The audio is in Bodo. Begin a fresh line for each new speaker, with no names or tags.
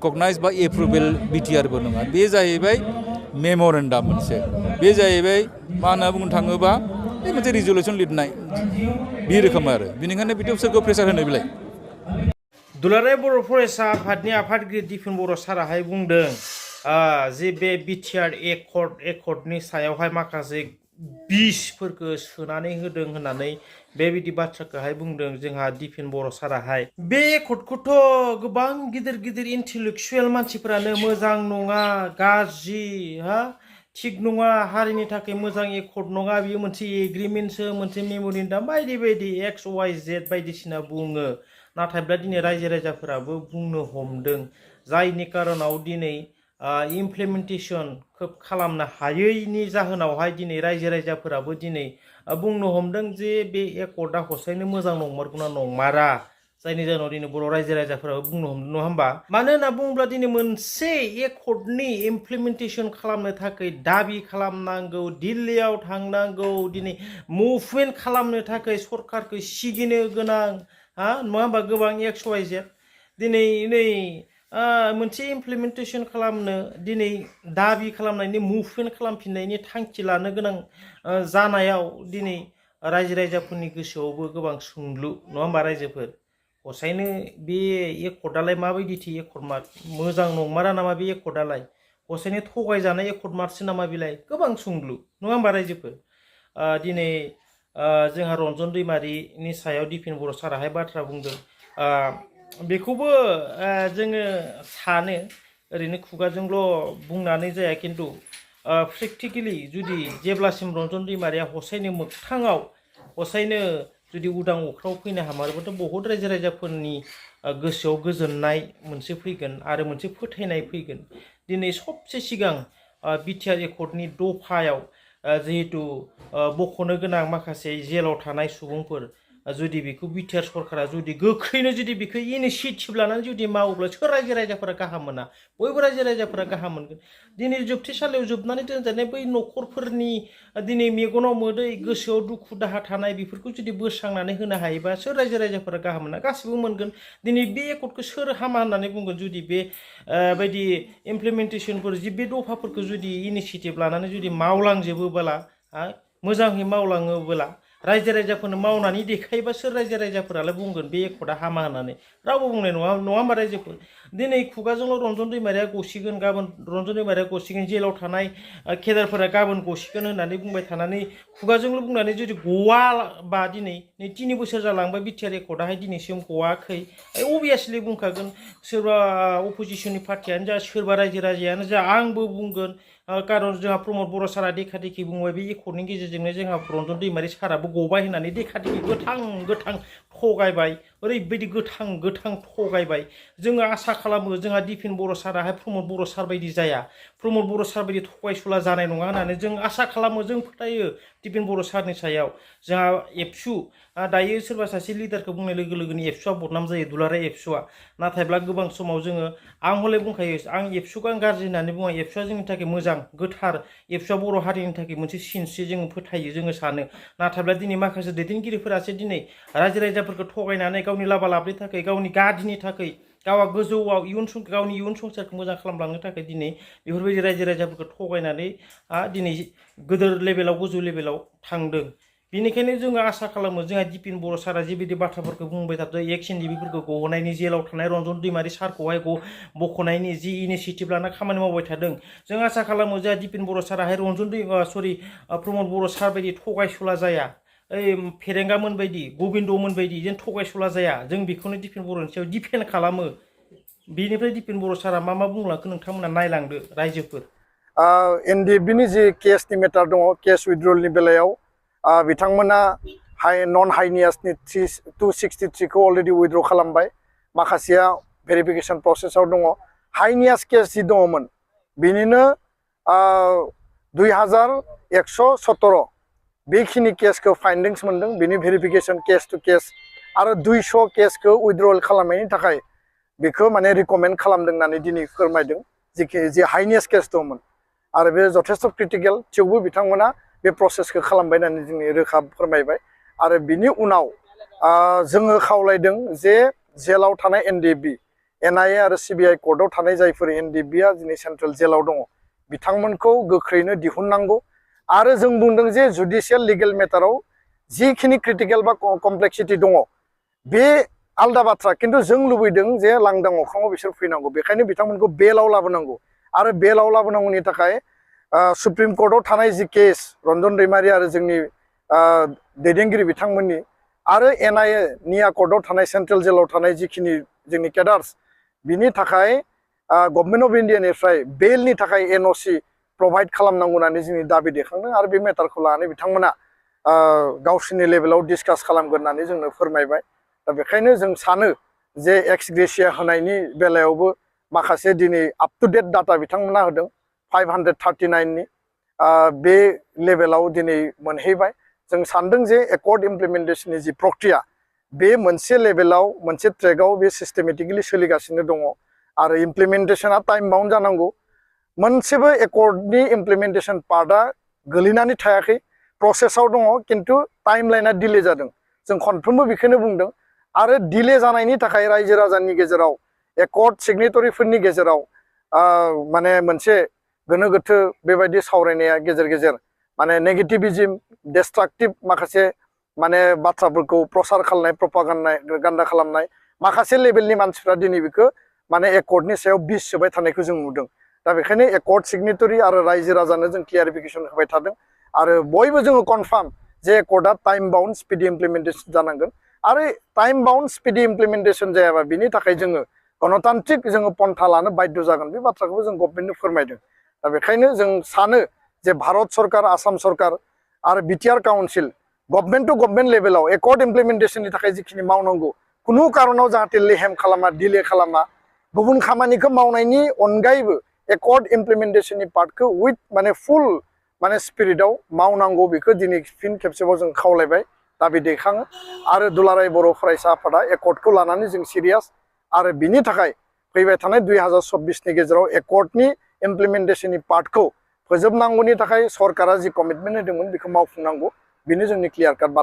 रेकगनाइज बा एप्रुवेल BTR बो नङा बे जाहैबाय मेमोरेन्डाम मोनसे बे जाहैबाय मा होनना बुंनो थाङोबा बे मोनसे रिजोल्युसन लिरनाय बे रोखोम आरो बेनिखायनो बिदियाव सोरखौ प्रेसार होनो बिलाय
दुलाराय बर' फरायसा आफादनि आफादगिरि दिपेन बर' साराहाय बुंदों जे बे BTR एकर्डनि सायावहाय माखासे बिसफोरखौ सोनानै होदों होननानै बेबायदि बाथ्राखौहाय बुंदों जोंहा दिपेन बर' साराहाय बे एकर्डखौथ' गोबां गिदिर गिदिर इन्टेलेक्सुवेल मानसिफोरानो मोजां नङा गाज्रि थिग नङा हारिनि थाखाय मोजां एकर्ड नङा बियो मोनसे एग्रिमेन्टसो मोनसे मेमोरेन्डाम बायदि बायदि XYZ बायदिसिना बुङो नाथायब्ला दिनै रायजो राजाफोराबो बुंनो हमदों जायनि कारनाव दिनै इमप्लिमेन्टेसन खोब खालामनो हायैनि जाहोनावहाय दिनै रायजो राजाफोराबो दिनै बुंनो हमदों जे बे एकर्डआ हसायैनो मोजां नंमारगौना नंमारा जायनि जाहोनाव दिनै बर' रायजो राजाफोराबो बुंनो हमदों नङा होमबा मानो होनना बुङोब्ला दिनै मोनसे एकर्डनि इमप्लिमेन्टेसन खालामनो थाखाय दाबि खालामनांगौ दिल्लीयाव थांनांगौ दिनै मुभमेन्ट खालामनो थाखाय सरकारखौ सिगिनो गोनां नङा होमबा गोबां XYZ दिनै नै मोनसे इमप्लिमेन्टेसन खालामनो दिनै दाबि खालामनायनि मुभमेन्ट खालामफिननायनि थांखि लानो गोनां जानायाव दिनै रायजो राजाफोरनि गोसोआवबो गोबां सोंलु नङा होमबा रायजोफोर हसायैनो बे एकर्डआलाय माबायदिथि एकर्ड मार्क मोजां नंमारा नामा बे एकर्डआलाय हसायैनो थगायजानाय एकर्ड मार्कसो नामा बिलाय गोबां सोंलु नङा होमबा रायजोफोर दिनै जोंहा रन्जन दैमारिनि सायाव दिपेन बर' साराहाय बाथ्रा बुंदों बेखौबो जोङो सानो ओरैनो खुगाजोंल' बुंनानै जाया खिन्थु प्रेक्टिकेलि जुदि जेब्लासिम रन्जन दैमारिया हसायैनो मोगथाङाव हसायैनो जुदि उदां अख्राव फैनो हामारोबाथ' बहुद रायजो राजाफोरनि गोसोआव गोजोननाय मोनसे फैगोन आरो मोनसे फोथायनाय फैगोन दिनै सबसे सिगां BTR एकर्डनि दफायाव जिहेतु बख'नो गोनां माखासे जेलाव थानाय सुबुंफोर जुदि बेखौ BTR सरकारा जुदि गोख्रैनो जुदि बेखौ इनिसियेटिभ लानानै जुदि मावोब्ला सोर रायजो राजाफोरा गाहाम मोना बयबो रायजो राजाफोरा गाहाम मोनगोन दिनै जोबथेसालियाव जोबनानै दोनजानाय बै न'खरफोरनि दिनै मेगनाव मोदै गोसोआव दुखु दाहा थानाय बेफोरखौ जुदि बोस्रांनानै होनो हायोबा सोर रायजो राजाफोरा गाहाम मोना गासिबो मोनगोन दिनै बे एकर्डखौ सोर हामा होननानै बुंगोन जुदि बे बायदि इमप्लिमेन्टेसनफोर जि बे दफाफोरखौ जुदि इनिसियेटिभ लानानै जुदि मावलांजोबोबोला मोजाङै मावलाङोबोला रायजो राजाफोरनो मावनानै देखायोबा सोर रायजो राजाफोरालाय बुंगोन बे एकर्डआ हामा होननानै रावबो बुंनाय नङा होमबा रायजोफोर दिनै खुगाजोंल' रन्जन दैमारिया गसिगोन गाबोन रन्जन दैमारिया गसिगोन जेलाव थानाय केदारफोरा गाबोन गसिगोन होननानै बुंबाय थानानै खुगाजोंल' बुंनानै जुदि गवाबा दिनै 3 बोसोर जालांबाय BTR एकर्डआहाय दिनैसिम गवाखै अभियासलि बुंखागोन सोरबा अपोजिसननि पार्टियानो जा सोरबा रायजो राजायानो जा आंबो बुंगोन कारन जोंहा प्रमद बर' सारा देखा देखि बुंबाय बे एकर्डनि गेजेरजोंनो जोंहा रन्जन दैमारि साराबो गबाय होननानै देखा देखि गोथां थगायबाय ओरैबायदि गोथां थगायबाय जोङो आसा खालामो जोंहा दिपेन बर' साराहाय प्रमद बर' सार बायदि जाया प्रमद बर' सार बायदि थगायसुला जानाय नङा होननानै जों आसा खालामो जों फोथायो दिपेन बर' सारनि सायाव जोंहा एबसु दायो सोरबा सासे लिडारखौ बुंनाय लोगो लोगोनो एबसुआ बदनाम जायो दुलाराय एबसुआ नाथायब्ला गोबां समाव जोङो आं हले बुंखायो आं एबसुखौ आं गाज्रि होननानै बुङा एबसुआ जोंनि थाखाय मोजां गोथार एबसुआ बर' हारिनि थाखाय मोनसे सिनस्रि जोङो फोथायो जोङो सानो नाथायब्ला दिनै माखासे दैदेनगिरिफोरासो दिनै रायजो राजाफोरखौ थगायनानै गावनि लाबा लाबनि थाखाय गावनि गादिनि थाखाय गावहा गोजौआव गावनि इयुन संसारखौ मोजां खालामलांनो थाखाय दिनै बेफोरबायदि रायजो राजाफोरखौ थगायनानै दिनै गोदोर लेभेलाव गोजौ लेभेलाव थांदों बेनिखायनो जोङो आसा खालामो जोंहा दिपेन बर' सारा जिबायदि बाथ्राफोरखौ बुंबाय थादों एक्स एनडिबिफोरखौ गहोनायनि जेलाव थानाय रन्जन दैमारि सारखौहाय बख'नायनि जि इनिसियेटिभ लाना खामानि मावबाय थादों जों आसा खालामो जोंहा दिपेन बर' साराहाय प्रमद बर' सार बायदि थगायसुला जाया फेरेंगामोन बायदि गबिन्दमोन बायदि जों थगायसुला जाया जों बेखौनो दिपेन बर'नि सायाव दिपेन्ड खालामो बेनिफ्राय दिपेन बर' सारा मा बुंलांखो नोंथांमोना नायलांदो रायजोफोर
एनडिएफबिनि जि केसनि मेटार दङ केस उइथड्रलनि बेलायाव बिथांमोना नन हाइनियासनि 263 खौ अलरेडि उइथड्र खालामबाय माखासेया भेरिफिकेसन प्रसेसआव दङ हाइनियास केस जि दङमोन बिनिनो 2117 बेखिनि केसखौ फाइन्डिंस मोनदों बिनि भेरिफिकेसन केस टु केस आरो 200 केसखौ उइथड्रल खालामनायनि थाखाय बेखौ माने रिकमेन्ड खालामदों होननानै दिनै फोरमायदों जि हाइनियास केस दंमोन आरो बे जथेस्थ क्रिटिकेल थेवबो बिथांमोना बे प्रसेसखौ खालामबाय होननानै जोंनि रोखा फोरमायबाय आरो बिनि उनाव जोङो खावलायदों जे जेलाव थानाय NIA आरो CBI कर्टआव थानाय जायफोर NDBआ दिनै सेन्ट्रेल जेलाव दङ बिथांमोनखौ गोख्रैनो दिहुननांगौ आरो जों बुंदों जे जुडिशियेल लिगेल मेटाराव जिखिनि क्रिटिकेल बा कमप्लेक्सिटी दङ बे आलदा बाथ्रा खिन्थु जों लुबैदों जे लांदां अख्राङाव बिसोर फैनांगौ बेखायनो बिथांमोनखौ बेलाव लाबोनांगौ आरो बेलाव लाबोनांगौनि थाखाय सुप्रिम कर्टआव थानाय जि केस रन्जन दैमारि आरो जोंनि दैदेनगिरि बिथांमोननि आरो NIA निया कर्टआव थानाय सेन्ट्रेल जेलाव थानाय जिखिनि जोंनि केडार्स बिनि थाखाय गभर्नमेन्ट अफ इन्डियानिफ्राय बेलनि थाखाय NOC प्रभाइड खालामनांगौ होननानै जोंनि दाबि दैखांदों आरो बे मेटारखौ लानानै बिथांमोना गावसोरनि लेभेलाव डिसकास खालामगोन होननानै जोंनो फोरमायबाय दा बेखायनो जों सानो जे एक्स ग्रेसिया होनायनि बेलायावबो माखासे दिनै आप टु डेट डाटा बिथांमोना होदों 539 नि बे लेभेलाव दिनै मोनहैबाय जों सानदों जे एकर्ड इमप्लिमेन्टेशननि जि प्रक्रिया बे मोनसे लेभेलाव मोनसे ट्रेकआव बे सिस्टेमेटिकलि सोलिगासिनो दङ आरो इमप्लिमेन्टेशना टाइम बाउन्ड जानांगौ मोनसेबो एकर्डनि इमप्लिमेन्टेशन पार्टआ गोलैनानै थायाखै प्रसेसआव दङ खिन्थु टाइम लाइना डिले जादों जों खनफ्रोमबो बेखौनो बुंदों आरो डिले जानायनि थाखाय रायजो राजानि गेजेराव एकर्ड सिगनेटरिफोरनि गेजेराव माने मोनसे गोनो गोथो बेबायदि सावरायनाया गेजेर गेजेर माने नेगेटिभिज्म डिस्ट्राक्टिभ माखासे माने बाथ्राफोरखौ प्रसार खालामनाय प्रपागान्डा खालामनाय माखासे लेभेलनि मानसिफ्रा दिनै बेखौ माने एकर्डनि सायाव बिस सोबाय थानायखौ जों नुदों दा बेखायनो एकर्ड सिगनेटरि आरो रायजो राजानो जों क्लियारिफिकेसन होबाय थादों आरो बयबो जोङो कनफार्म जे एकर्डआ टाइम बाउन्ड स्पिडी इमप्लिमेन्टेशन जानांगोन आरो टाइम बाउन्ड स्पिडी इमप्लिमेन्टेशन जायाबा बिनि थाखाय जोङो गणतान्त्रिक जोङो पन्था लानो बाध्य जागोन बे बाथ्राखौबो जों गभर्नमेन्टनो फोरमायदों दा बेखायनो जों सानो जे भारत सरकार आसाम सरकार आरो BTR council government to government लेभेलाव एकर्ड इमप्लिमेन्टेशननि थाखाय जिखिनि मावनांगौ खुनु कारनाव जाहाथे लेहेम खालामा डिले खालामा गुबुन खामानिखौ मावनायनि अनगायैबो एकर्ड इमप्लिमेन्टेशननि पार्टखौ उइथ माने फुल माने स्पिरिटआव मावनांगौ बेखौ दिनै फिन खेबसेबाव जों खावलायबाय दाबि दैखाङो आरो दुलाराय बर' फरायसा आफादा एकर्डखौ लानानै जों सिरियास आरो बिनि थाखाय फैबाय थानाय 2024नि गेजेराव एकर्डनि इमप्लिमेन्टेशननि पार्टखौ फोजोबनांगौनि थाखाय सरकारा जि कमिटमेन्ट होदोंमोन बेखौ मावफुंनांगौ बेनो जोंनि क्लियार काट